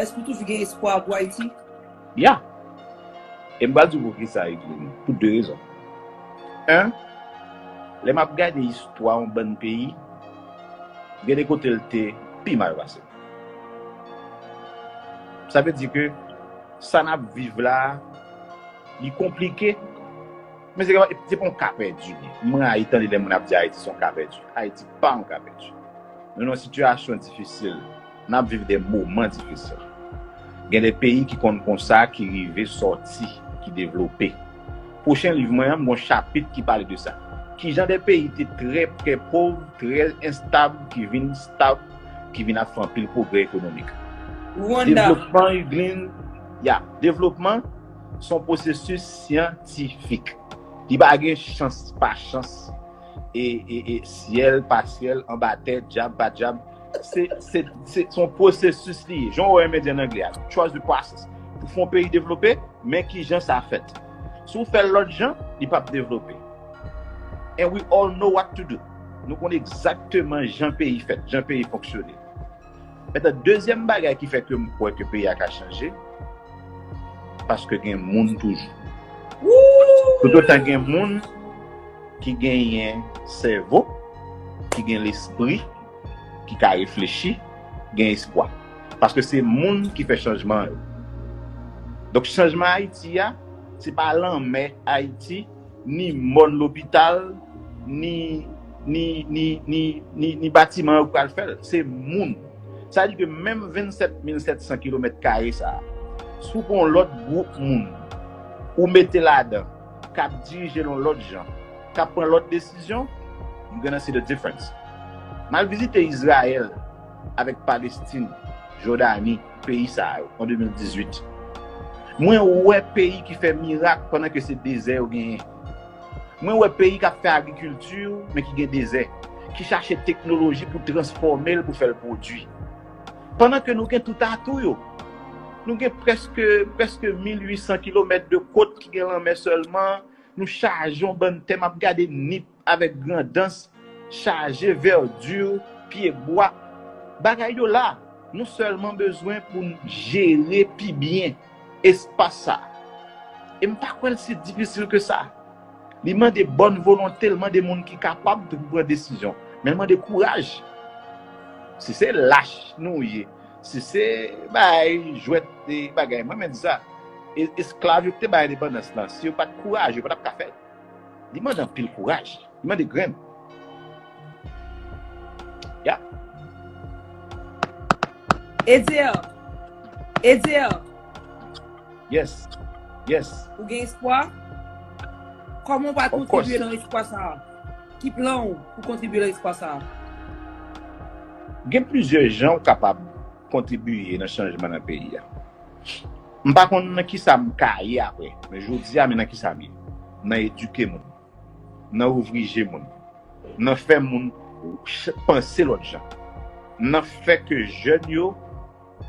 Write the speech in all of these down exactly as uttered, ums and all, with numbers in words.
Èske w toujou gen espwa pou Ayiti? Ya. E m pral di w poukisa, Edwin, pou de rezon. En, lè m ap gade istwa yon bann peyi, gen de kote l te pi mal pase. Sa vle di ke sa n ap viv la a, li konplike, men se, se pa yon ka pèdi li. M rayi tande lè moun ap di Ayiti se yon ka pèdi. Ayiti pa yon ka pèdi. Nou nan yon sitiyasyon difisil. N ap viv de moman difisil. Gen de peyi ki konn konsa, ki rive sòti, ki devlope. Pwochen liv mwen an, m gon chapit ki pale de sa. Kijan de peyi te trè, trè pòv, trè enstab, ki vin stab, ki vin ap fè anpil pwogrè ekonomik. Rwanda. Devlopman, Eglin, ya, devlopman, se yon pwosesis syantifik. Li pa gen chans pa chans, e, e, e syèl pa syèl, anba tè, dyab pa dyab. Se, se, se, se yon pwosesis li ye. Jan w wè yo mete an anglè a, trust the process. Pou fè yon peyi devlope, men kijan sa fèt. Si w fè l lòt jan, li p ap devlope. And we all know what to do. Nou konnen egzakteman jan peyi fèt, jan peyi fonksyone. Mentnan, dezyèm bagay ki fè ke m kwè ke peyi a ka chanje, paske gen moun toujou. Toutotan gen moun ki genyen sèvo, ki gen lespri, ki ka reflechi, gen espwa. Paske se moun ki fè chanjman yo. Donk, chanjman Ayiti a, se pa lanmè Ayiti, ni mòn lopital, ni, ni, ni, ni, ni, ni batiman yo k pral fè l. Se moun. Sa di ke menm vennsèt mil sèt san kilomèt kare sa a, si w pran yon lòt gwoup moun, ou mete ladan, k ap dirije l yon lòt jan, k ap pran lòt desizyon, you gonna see the difference. M al vizite Izrayèl avèk Palestin, Jòdani, peyi sa yo, an de mil dizuit. Mwen wè peyi ki fè mirak pandan ke se dezè yo genyen. Mwen wè peyi k ap fè agrikilti, men ki gen dezè, ki chache teknoloji pou transfòme l, pou fè l pwodui. Pandan ke nou gen tout atou yo. Nou gen prèske, prèske mil uit san kilomèt de kòt ki gen lanmè sèlman, nou chaje yon bann tè, m ap gade Nip avèk Grandans, chaje vèdi, pyebwa. Bagay yo la, nou sèlman bezwen pou n jere pi byen espas sa. E m pa kwè l si difisil ke sa. Li mande bòn volonte, l mande moun ki kapab pou pran desizyon. Men l mande kouraj. Si se lach nou ye, si se bay jwèt e bagay, mwen menm di sa, e, esklav yo ki te bay endepandans lan, si yo pa t kouraje, yo pa t ap ka fè l. Li mande anpil kouraj. Li mande grenn. Ya. Edzer. Edzer. Yes. Yes. Ou gen espwa? Kòman w pral kontribye nan espwa sa a? Ki plan w pou kontribye nan espwa sa a? Gen plizyè jan w kapab kontribye nan chanjman nan peyi a. M pa konn nan kisa m ka ye apre, men jodi a, men nan kisa m ye. Nan edike moun, nan ouvri je moun, nan fè moun ch-, panse lòt jan, nan fè ke jèn yo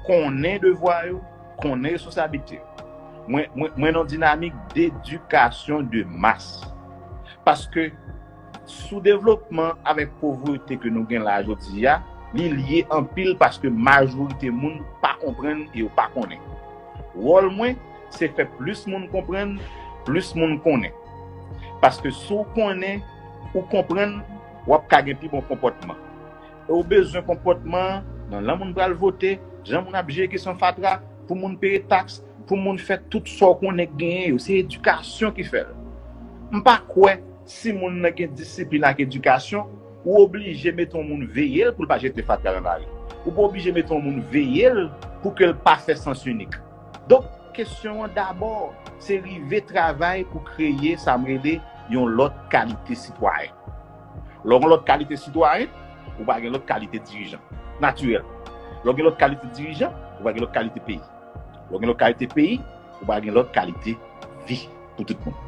konnen devwa yo, konnen responsablite yo. Mwen, mwen, mwen nan yon dinamik dedikasyon de mas. Paske soudevlopman avèk povrete ke nou gen la jodi a, li lye anpil paske majorite moun pa konprann e yo pa konnen. Wòl mwen, se fè plis moun konprann, plis moun konnen. Paske si w konnen, ou konprann, w ap ka gen pi bon konpòtman. E w bezwen konpòtman nan jan moun pral vote, jan moun ap jere kesyon fatra, pou moun peye taks, pou moun fè tout sa w konnen k genyen yo. Se edikasyon ki fè l. M pa kwè si moun nan gen disiplin ak edikasyon, ou oblije mete yon moun veye l pou l pa jete fatra nan lari. Ou pa oblije mete yon moun veye l pou ke l pa fè sans inik. Donk, kesyon an dabò, se rive travay pou kreye sa m rele yon lòt kalite sitwayen. Lè w gen lòt kalite sitwayen, ou va gen lòt kalite dirijan. Natirèl. Lè w gen lòt kalite dirijan, ou va gen lòt kalite peyi. Lè w gen lòt kalite peyi, ou va gen lòt kalite vi pou tout moun.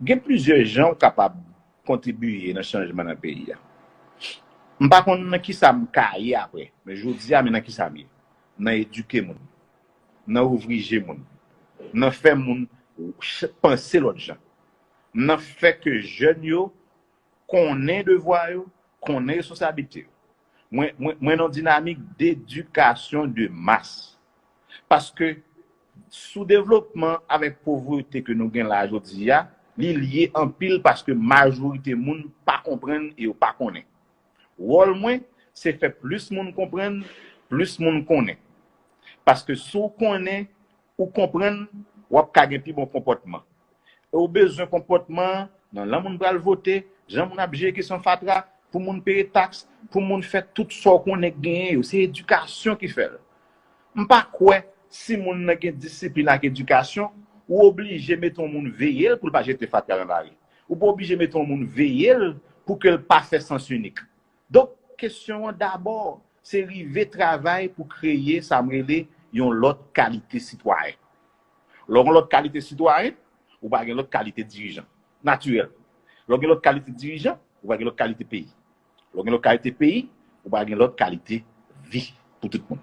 Gen plizyè jan w kapab kontribiye nan chanjman nan peyi a. M pa konn nan kisa m ka ye apre, men jodi a, men nan kisa m ye. Nan edike moun, nan ouvri je moun, nan fè moun ch- panse lòt jan, nan fè ke jèn yo konnen devwa yo, konnen responsablite yo. Mwen, mwen, mwen nan dinamik dedikasyon de mas. Paske soudevlopman avèk povrete ke nou gen la jodi a, li lye anpil paske majorite moun pa konprann e yo pa konnen. Wòl mwen, se fè plis moun konprann, plis moun konnen. Paske si w konnen, ou konprann, w ap ka gen pi bon konpòtman. E ou bezwen konpòtman nan jan moun pral vote, jan moun ap jere kesyon fatra, pou moun peye taks, pou moun fè tout sa w konnen k genyen yo. Se edikasyon ki fè l. M pa kwè si moun nan gen disiplin ak edikasyon, ou oblije mete yon moun veye l pou l pa jete fatra nan lari. Ou pa oblije mete yon moun veye l pou ke l pa fè sans inik. Donk, kesyon an dabò, se rive travay pou kreye sa m rele yon lòt kalite sitwayen. Lè w gen lòt kalite sitwayen, ou pa gen lòt kalite dirijan. Natirèl. Lè w gen lòt kalite dirijan, ou pa gen lòt kalite peyi. Lè w gen lòt kalite peyi, ou pa gen lòt kalite vi pou tout moun.